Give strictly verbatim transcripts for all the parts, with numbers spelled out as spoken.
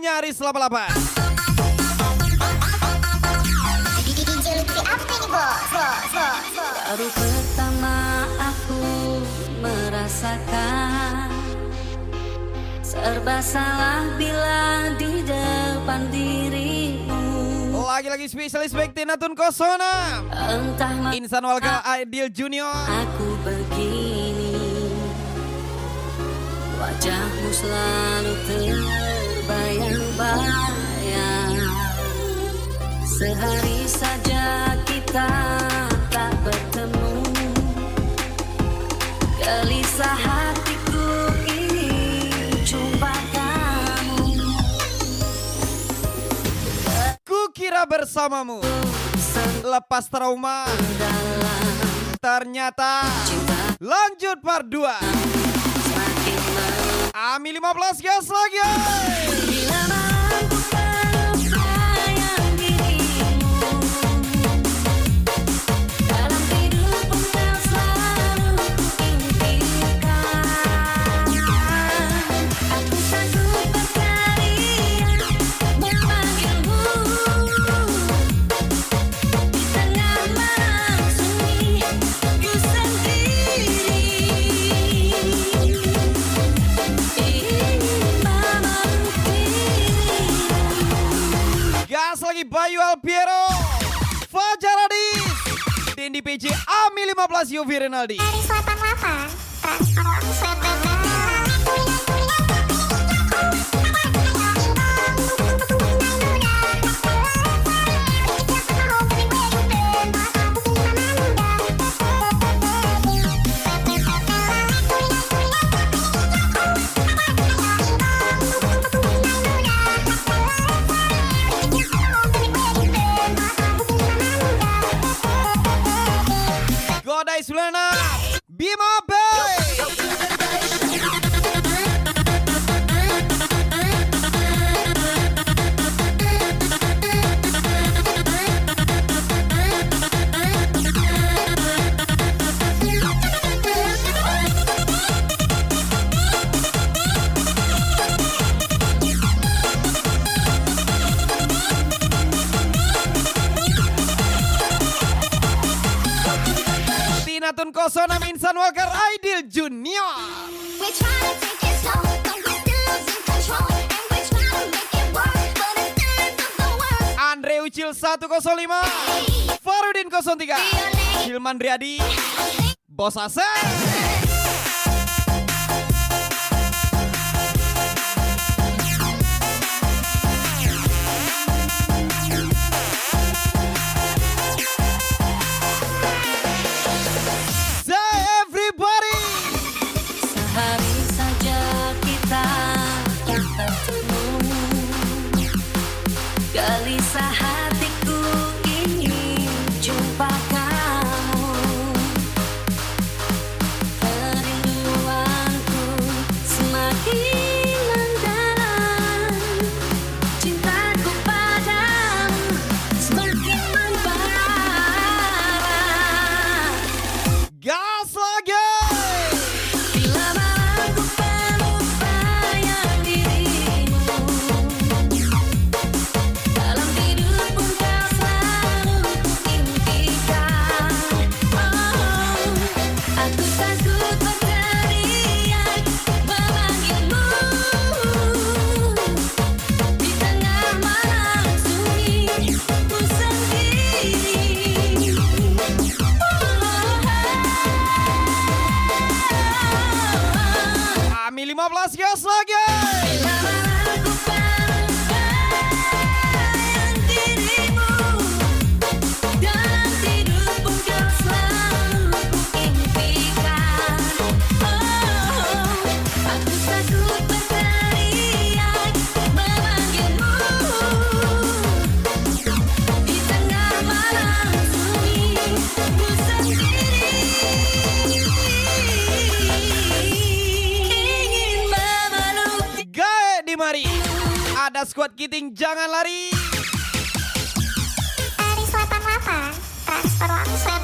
Nyaris delapan puluh delapan. D J Lutfi Apin, bos, bos, bos, bos. Baru pertama aku merasakan serba salah bila di depan dirimu. Lagi-lagi spesialis back Natun Kosona. Entah ma- Insan Walker Aidil Junior. Aku begini, wajahmu selalu terbayang-bayang. Sehari saja kita tak bertemu, gelisah hatiku ini jumpa kamu. Kukira bersamamu lepas trauma. Ternyata lanjut part dua. Ami lima belas gas lagi. Dalam tidur pun kau selalu kuimpikan. Aku sanggup berkali-kali memanggilmu. Di tengah malam sunyi, ku sendiri. Ingin memeluk dirimu. Gas lagi, Bayu Alpiero, Fajar Adis, Dendi P J, Ami lima belas, Yofi Rinaldi. Dari delapan delapan, transfer langsung. Godai Sulena, Bima Bay. Tina Tun Kosonam, Insan Wakar, Aidil Junior. We try to take it slow, but we still losing control. And we try to make it work, but it's the end of the world. Andre Ucil satu kosong lima, Farudin kosong tiga, Hilman Riyadi, Bos Asep. Say everybody. Sehari saja kita tak bertemu. Gelisah hatiku ingin jumpa kamu. Kerinduanku semakin mendalam. Cintaku padamu semakin membara. Gas lagi. Bila malam ku penuh bayang dirimu. Dalam tidur pun kau selalu ku impikan. Oh, aku takut berteriak memanggilmu. Di tengah malam sunyi, ku sendiri. Ami lima belas gas lagi. Bila malam ku bayang dirimu. Dalam tidur pun kau selalu ku impikan. Oh, aku takut berteriak memanggilmu. Di tengah malam sunyi, ku sendiri. Ingin memeluk. Gaek di mari. Ada skuad Kiting, jangan lari. Dari delapan delapan, transfer langsung.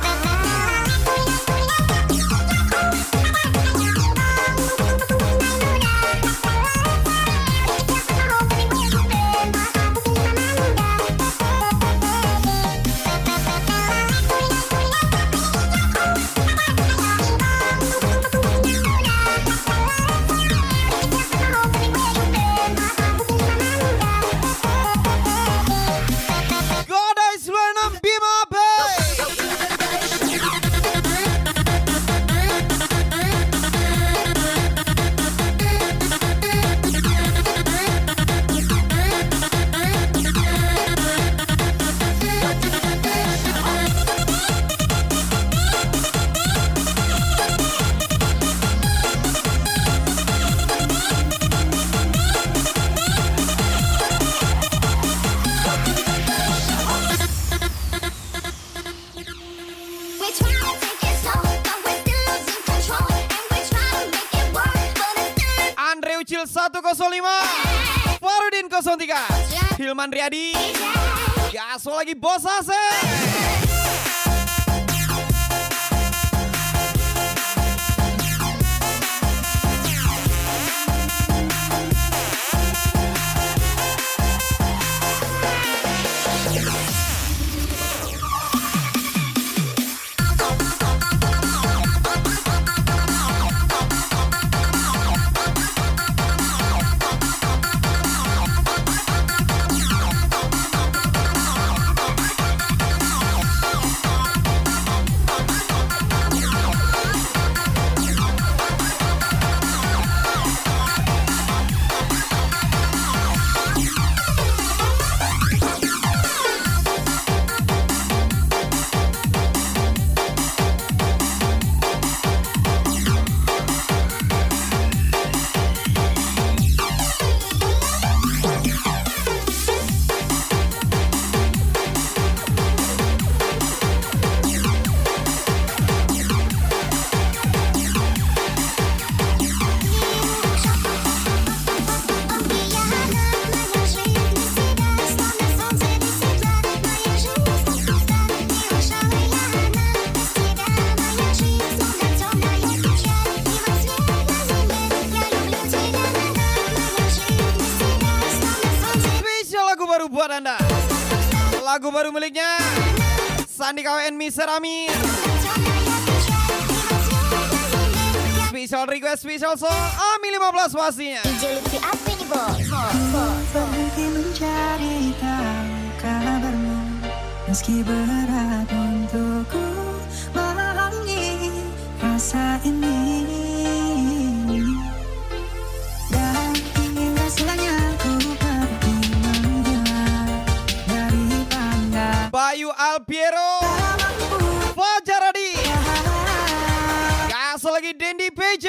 Cil satu kosong lima, Farudin kosong tiga, Hilman Riyadi. Gaso lagi, Bos Asep. Spesial lagu baru buat Anda. Lagu baru miliknya Sandi K W N Mister Amir. Special request, special song, Ami lima belas pastinya. D J Lutfi Apin, Bos. Bos, bos, bos. Berhenti mencari tahu kabarmu, meski berat untukku memahami rasa ini. Dan ingin rasanya ku pergi menghilang dari pandang. Bayu Alpiero, Fajar Adi, gaso lagi, Dendi P J.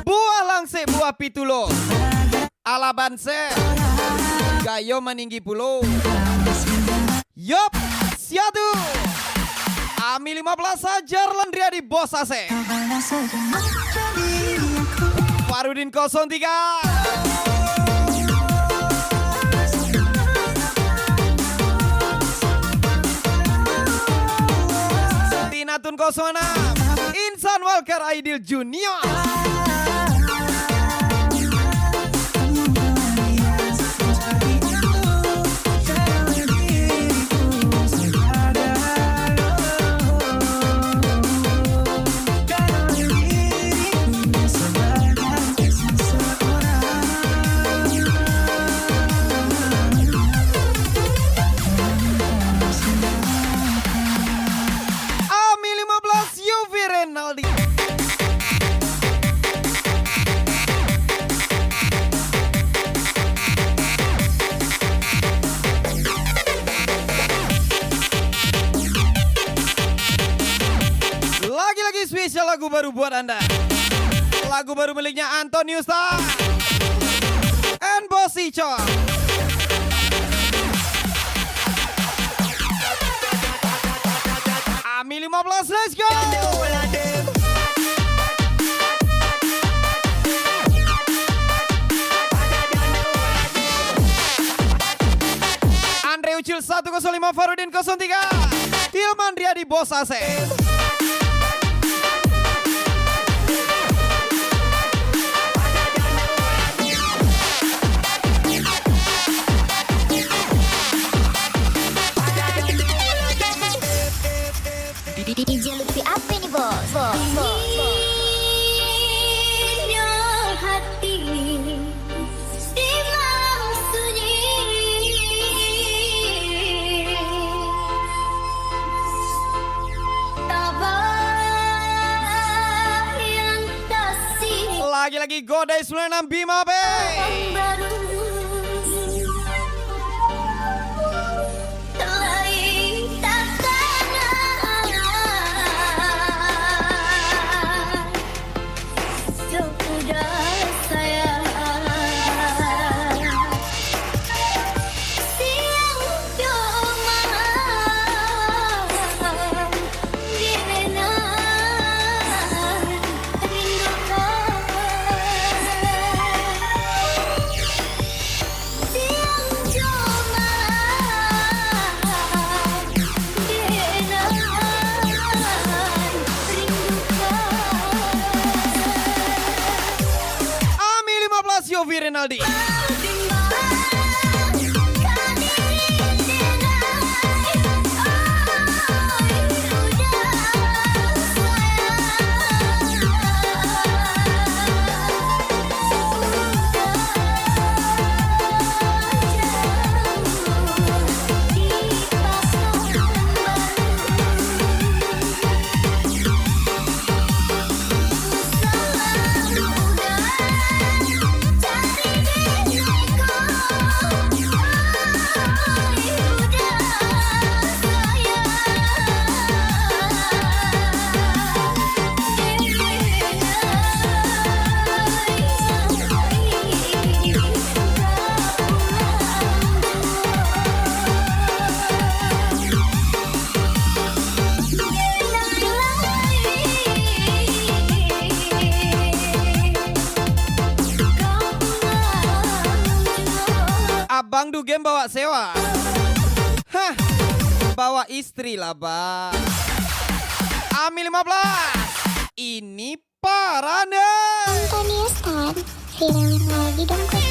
Buah langsek, buah pitulo. Alaban se, gayo maninggi pulo. Yop, sia tu. Ami lima belas ajar Landria di Bos Asep. Farudin kosong tiga. Tina Tun kosong enam. Insan Walker Aidil Junior. Ami lima belas, Yofi Renaldi. Lagi-lagi spesial lagu baru buat Anda. Lagu baru miliknya Anthony Ustaz and Boss Icon. Ami lima belas, let's go! Andre Ucil satu kosong lima, Farudin kosong tiga, Hilman Riyadi Bos Asep. D J Lutfi Apin, Bos. Bos, bos, bos. Indah hati. Lagi-lagi Godai sembilan enam Bima, be. Telah intakan Satu game bawa sewa. Hah. Bawa istri lah, Bang. Ami lima belas. Ini paranda. Antonio Stan, viral di Dongkok.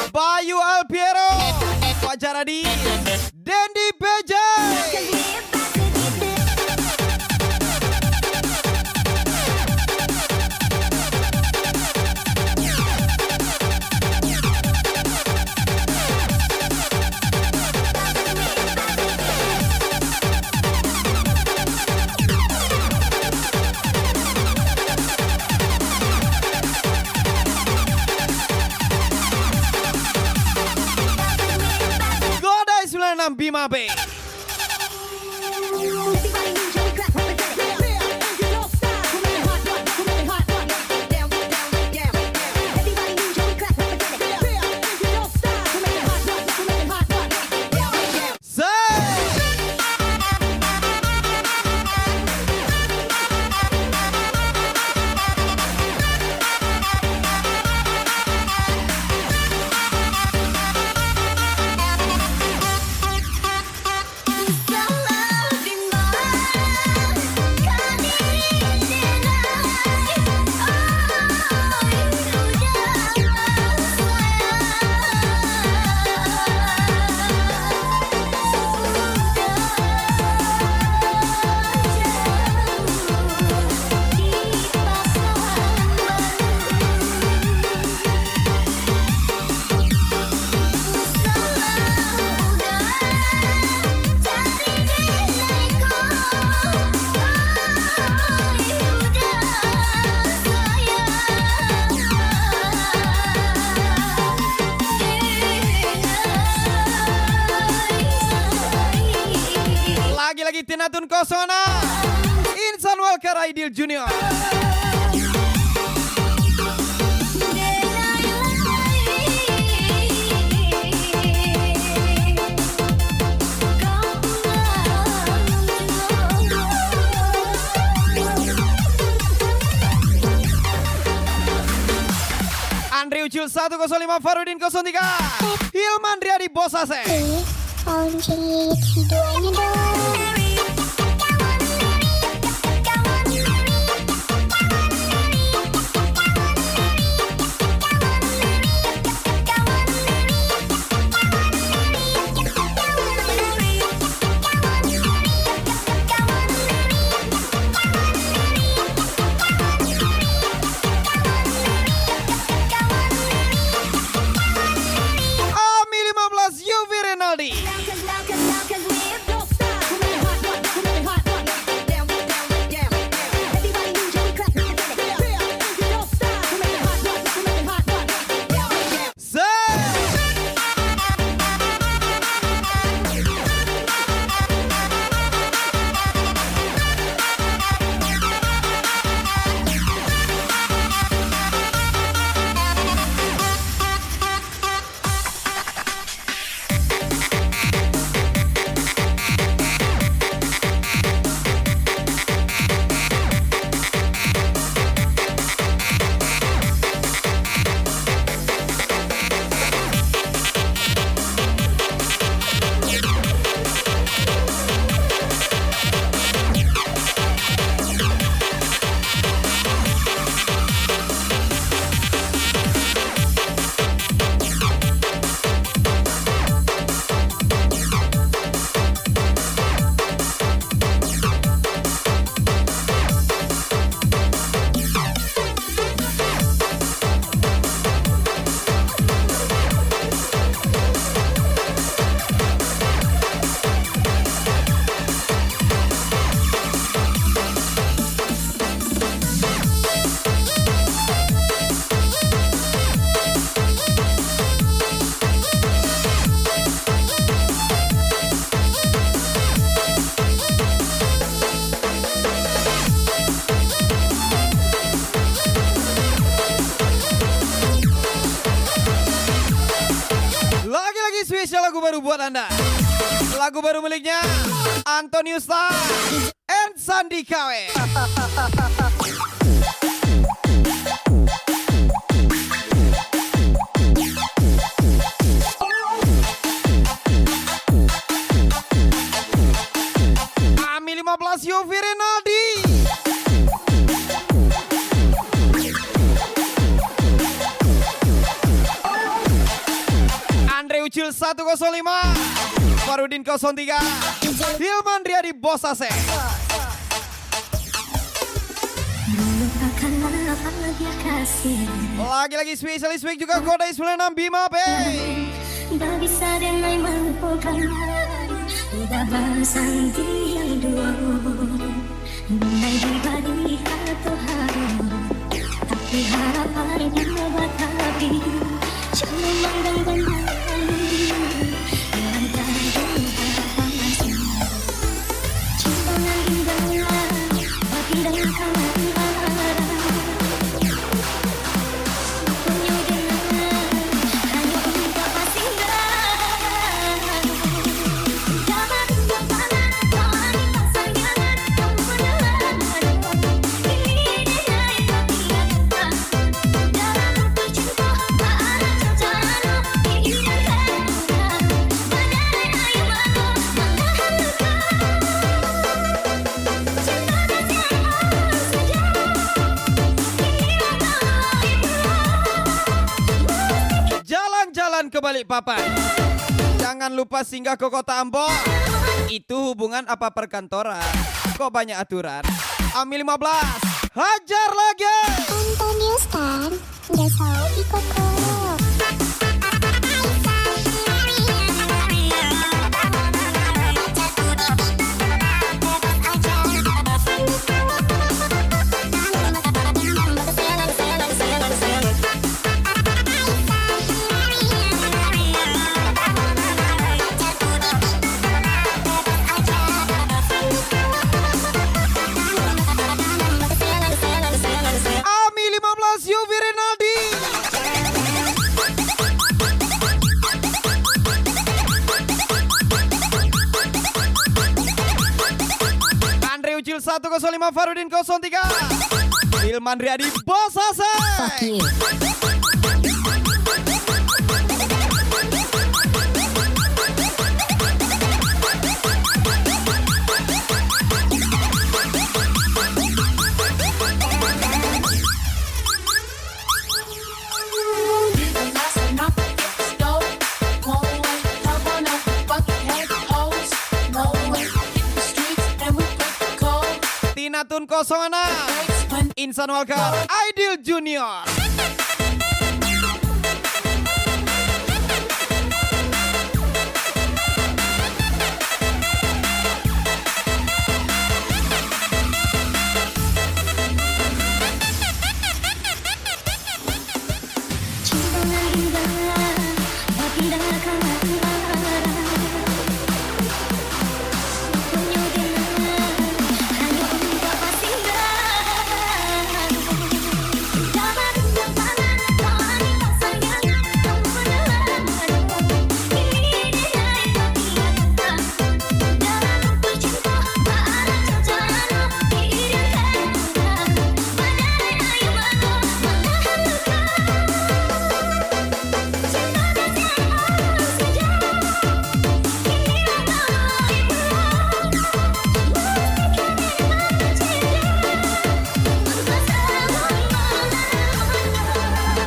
Bayu Alpiero, Fajar Adi, Dendi P J. Godai sembilan enam Bima B. Lagi-lagi Tina Tun kosong anam. Insan Walker Aidil Junior. Andri Ucil satu kosong lima, Farudin kosong tiga. Hilman Riyadi Bos Asep. Tolong cari videonya dong. Ami lima belas, Yofi Renaldi. Baru buat Anda. Lagu baru miliknya Antonio Star and Sandi Kawe. Ami lima belas, Yofi Rinaldi. Andre Ucil satu kosong lima, Farudin kosong tiga, Hilman Riyadi Bos Asek. Melupakanlah dia kasih. Lagi-lagi spesial this week juga Koda sembilan enam Bima P. Tak bisa denai melupakan. Udah bersanti yang dulu. Denai diberi kata haru. Tapi harapan yang batapi. Cuma manggang dan malu. Yang tak ada. Jalan-jalan ke Balikpapan. Jangan lupa singgah ke kota Ambon. Itu hubungan apa perkantoran? Kok banyak aturan? Ami lima belas. Hajar lagi. Antonio Stan, Desa Ubi Koko. Ami lima belas, Yofi Rinaldi. Andre Ucil satu kosong lima, Farudin kosong tiga. Hilman Riyadi, Bos Asek. Fuck you. Tina Tun kosong anam, Insan Walker, Aidil Junior.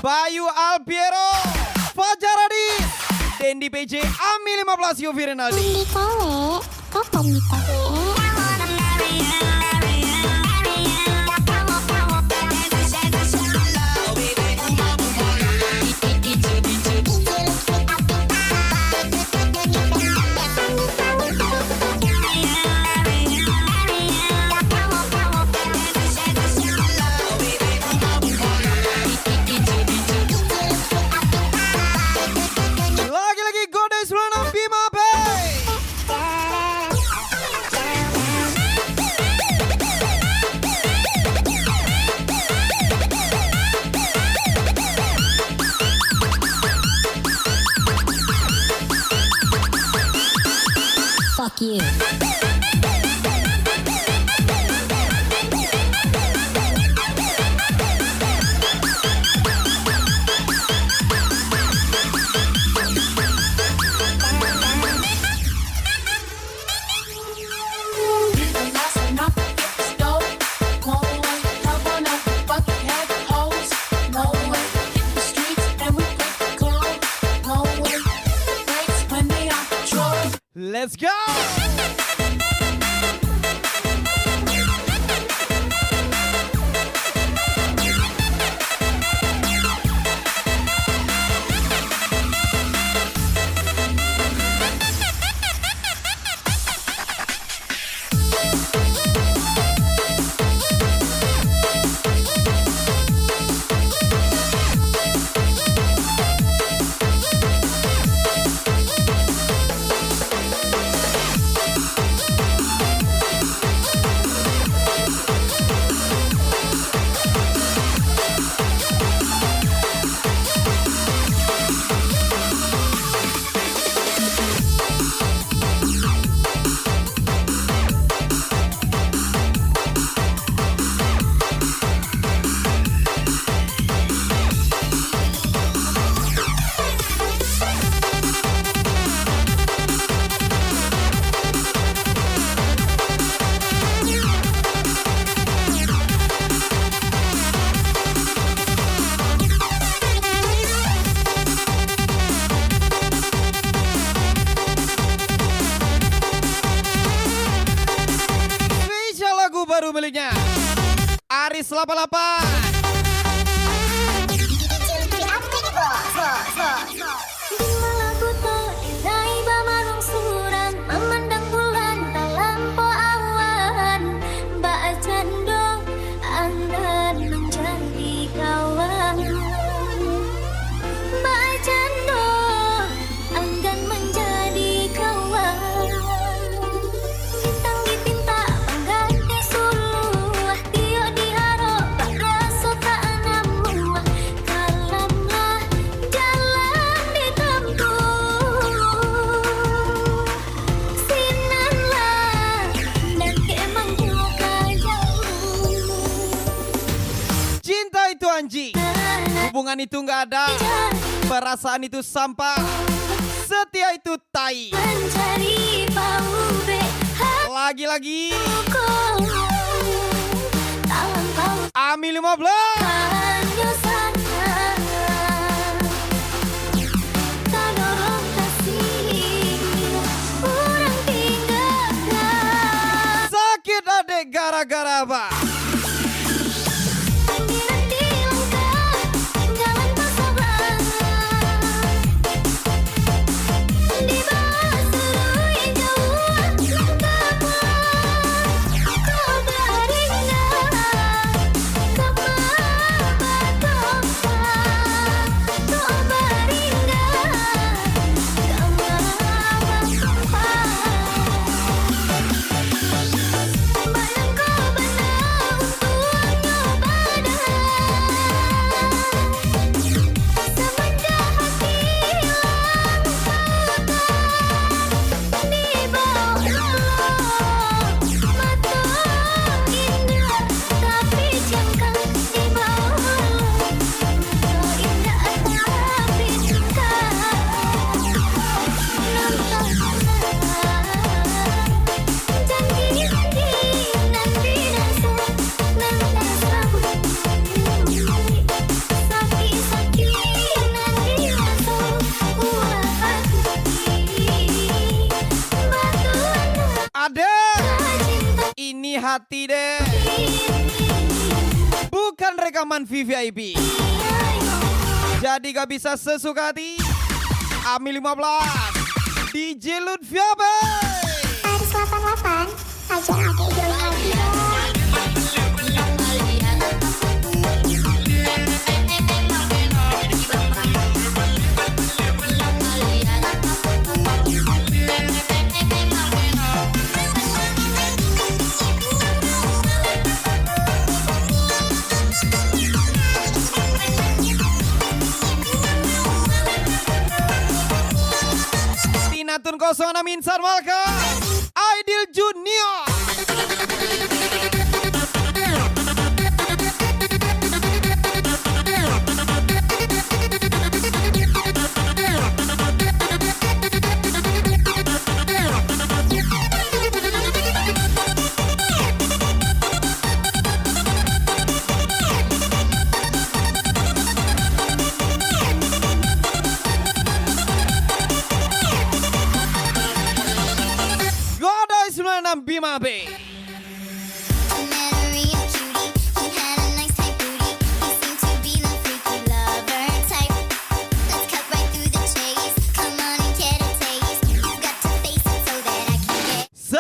Bayu Alpiero, Fajar Adi, Dendi P J, Ami lima belas, Yofi Rinaldi. Mandi kawek, kapan nikah, eh? Lagi-lagi Godes Luna Bima Bay. Yeah. Let's go! Spesial lagu baru miliknya Aris lapan lapan. Di malam buto, dek lai bamaruang surang, mamandang bulan talampau awan, baa cando anggan manjadi kawan, baa cando anggan manjadi kawan. Bintang dipintak, banggadih suluah, tiok diharok, baraso tak namuah. Kalamlah jalan ditampuah, sinanlah dakek mangko ka jauah. Cinta itu anjing, hubungan itu nggak ada, perasaan itu sampah, setia itu tai. Mancari paubek hati. Lagi-lagi. Ko talampau. Ami lima belas. Hanyo sangat tadorong kasih urang tinggakan. Sakit adek gara-gara apa? Ada. Ini hati deh. Bukan rekaman V V I P. Jadi gak bisa sesuka hati. Ami lima belas. D J Lutfi Abel. Aris lapan lapan. Ajak adek join lagi dong. Tinatun kosong, Amin Sarwalka. Mabe. Say!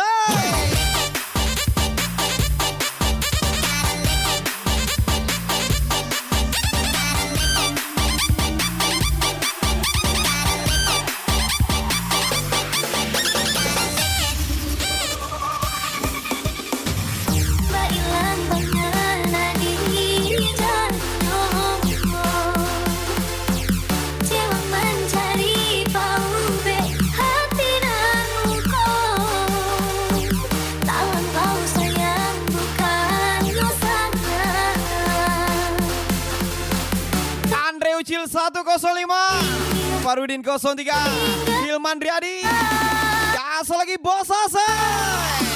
Andre Ucil satu kosong lima, Farudin kosong tiga, Hilman Riyadi. Gas lagi, bos, asik.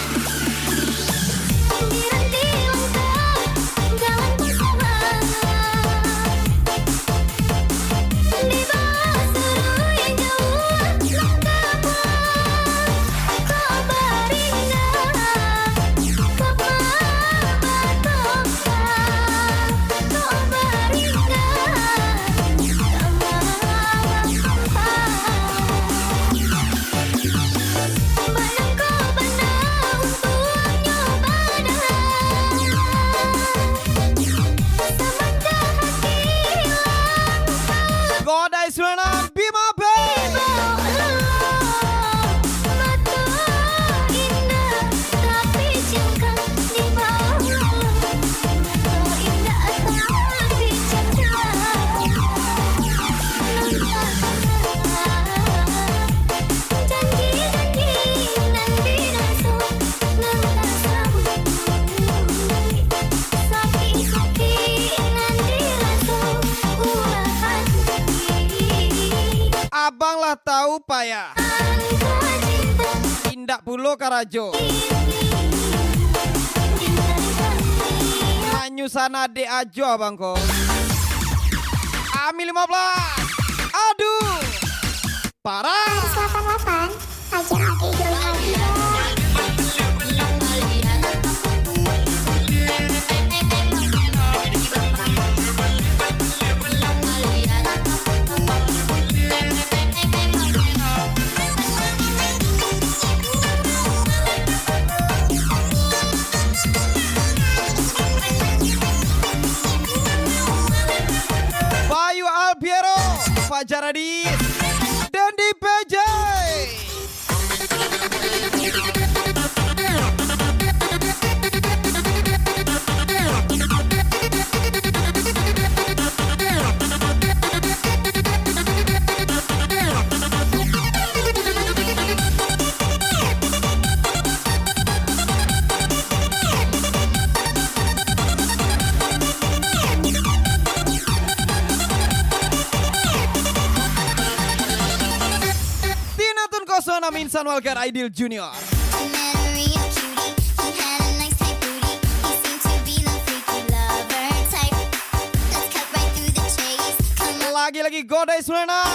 Godai Sunan Bima Band. Abang lah tahu payah. Indak pulo karajo. Manyusahkan adek ajo abang ko. Ami lima belas. Aduh. Parah. Seratus delapan puluh delapan, ajak adek join lagi dong. Bayu Alpiero, Fajar Adis, Dendi P J. Tina Tun Kosong, Amin Sanwalker, Aidil Junior. Lagi-lagi Godai Sulena.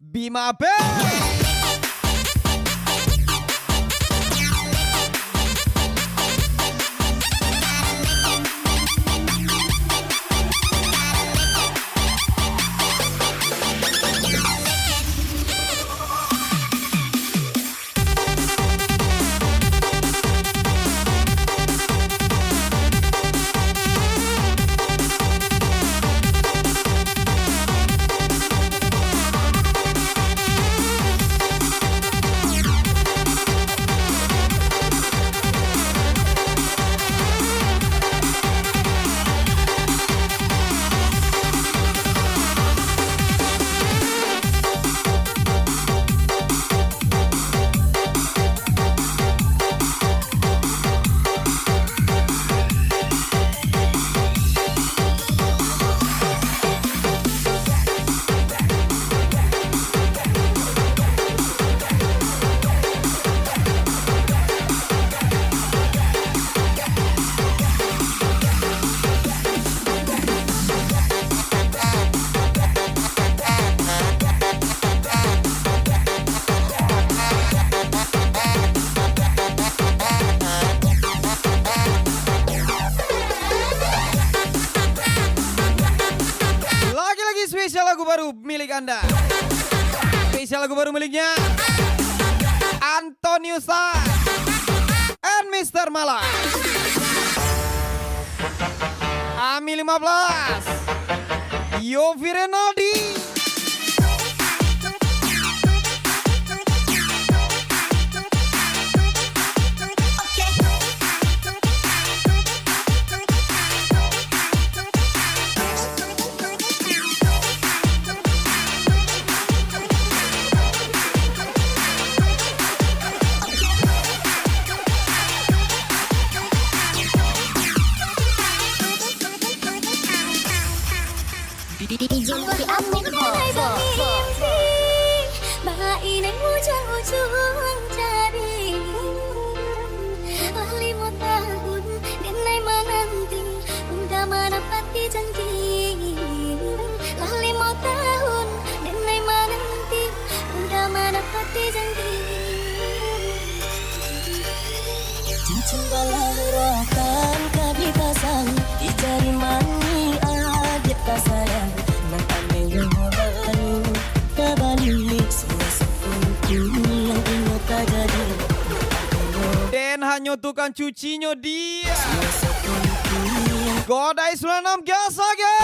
Bima Band. Baru milik Anda. Spesial lagu baru miliknya Antonius and Mister Mala. Ami lima belas. Yofi Renaldi. D J Lutfi Apik, Boss. Bainai ujung-ujung jadi. Lah limo tahun denai mananti, udah manapati janji. Lah limo tahun denai mananti, udah manapati janji. Cincin balai rotan ka dipasang, di jari manih agiah tasayang. Nan ameh nyo baru ka bali, sudah sapuluah dunia inyo tajadi. Den hanyo tukang cucinyo dia. Godai sembilan enam gas lagi.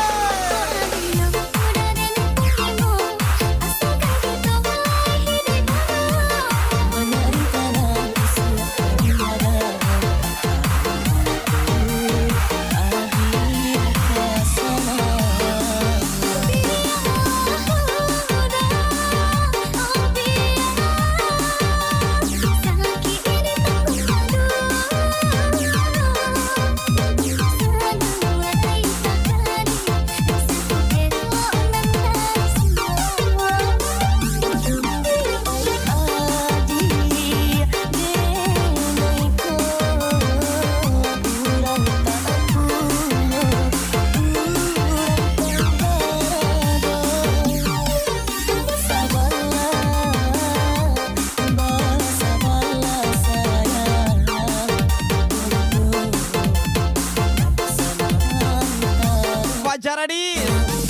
Fajar Adi,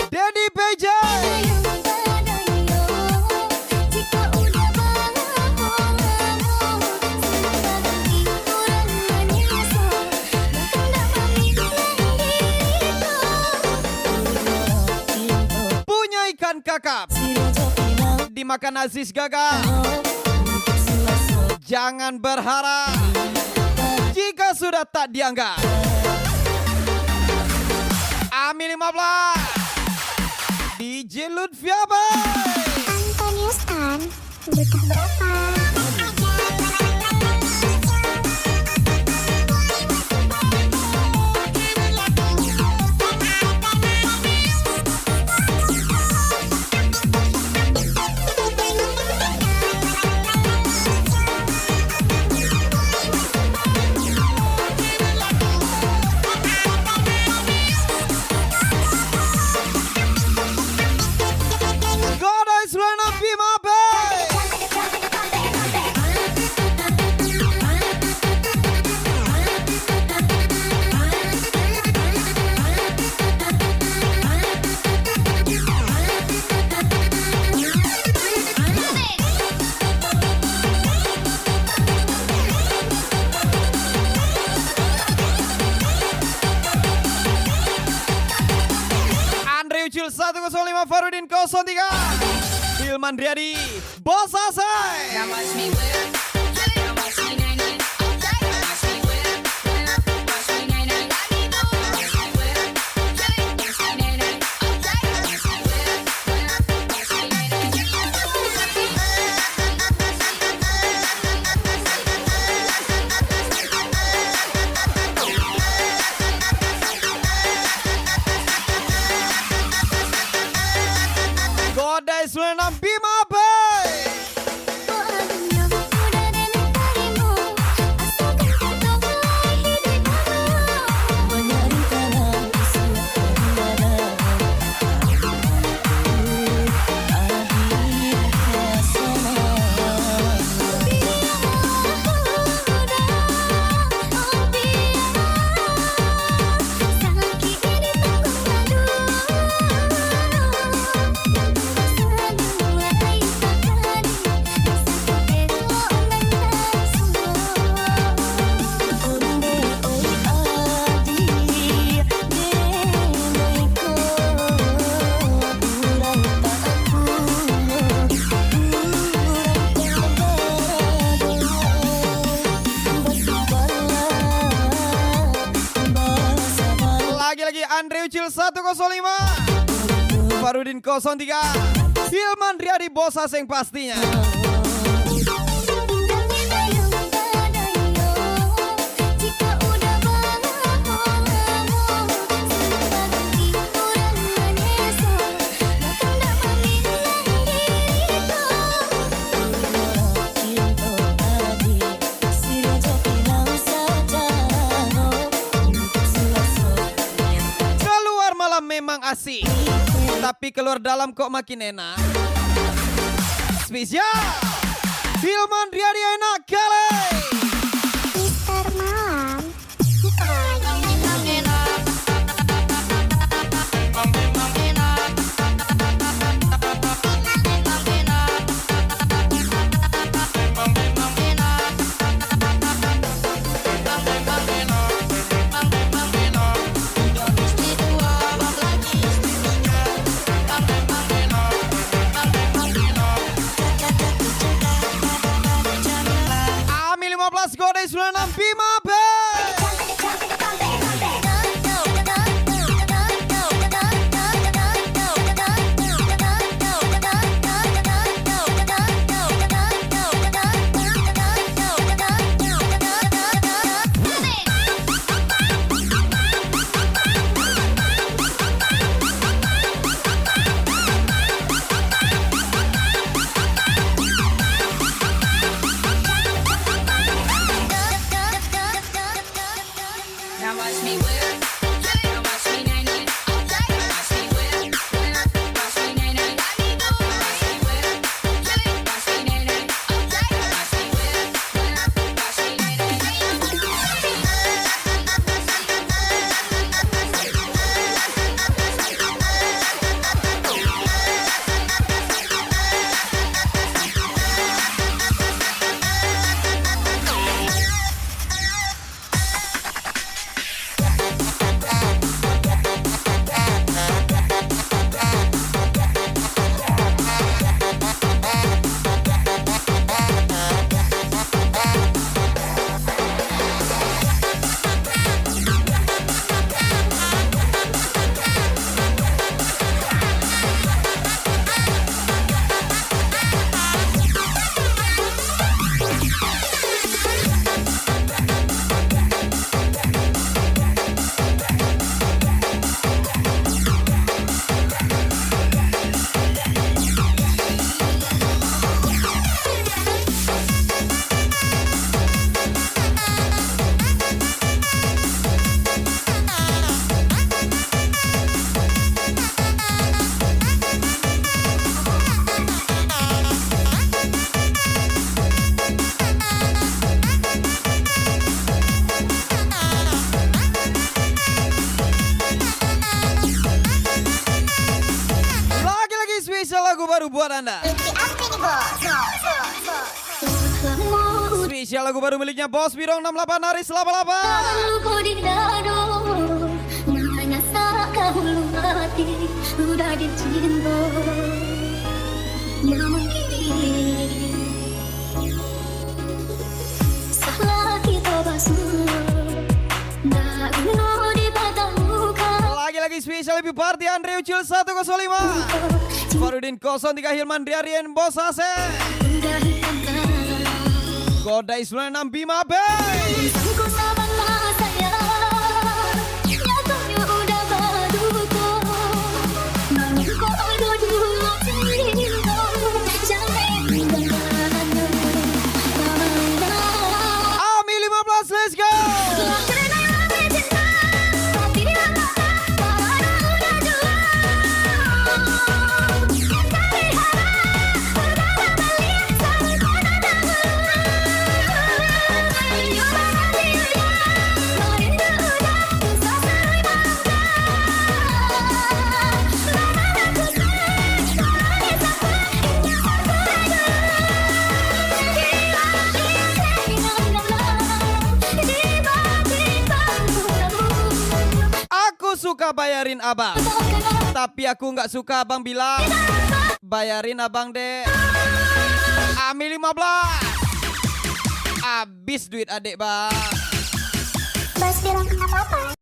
Dedi P J. Punya ikan kakap dimakan Aziz Gaga. Jangan berharap jika sudah tak dianggap. Ami lima belas, D J Lutfi Apik. Antonius Tan, butuh berapa? Godai sembilan enam Bima Bay. Andre Ucil satu kosong lima, Farudin kosong tiga, Hilman Riyadi, Bos Asai. Godai sembilan enam Bima Bay. Andre Ucil satu kosong lima, Farudin kosong tiga, Hilman Riyadi, Bos Aseng pastinya. Keluar malam memang asik, tapi keluar dalam kok makin enak. Spesial Hilman Riyadi, enak kali. Mister Malam. Ami lima belas, Godai sembilan enam, Bima Band. Lagi-lagi spesial lagu baru buat Anda. Spesial lagu baru miliknya Bos Birong enam lapan, Aris lapan lapan. Lagi-lagi spesial happy party Andre Ucil satu kosong lima, Farudin kosong tiga, Hilman Riarien, Bos Asep. Godai sembilan enam Bima Band. Ami lima belas, let's go. Aku suka bayarin abang, tapi aku nggak suka abang bilang, "Bayarin abang, Dek." Ami lima belas. Abis duit adek, Bang. Bos Birong enam lapan.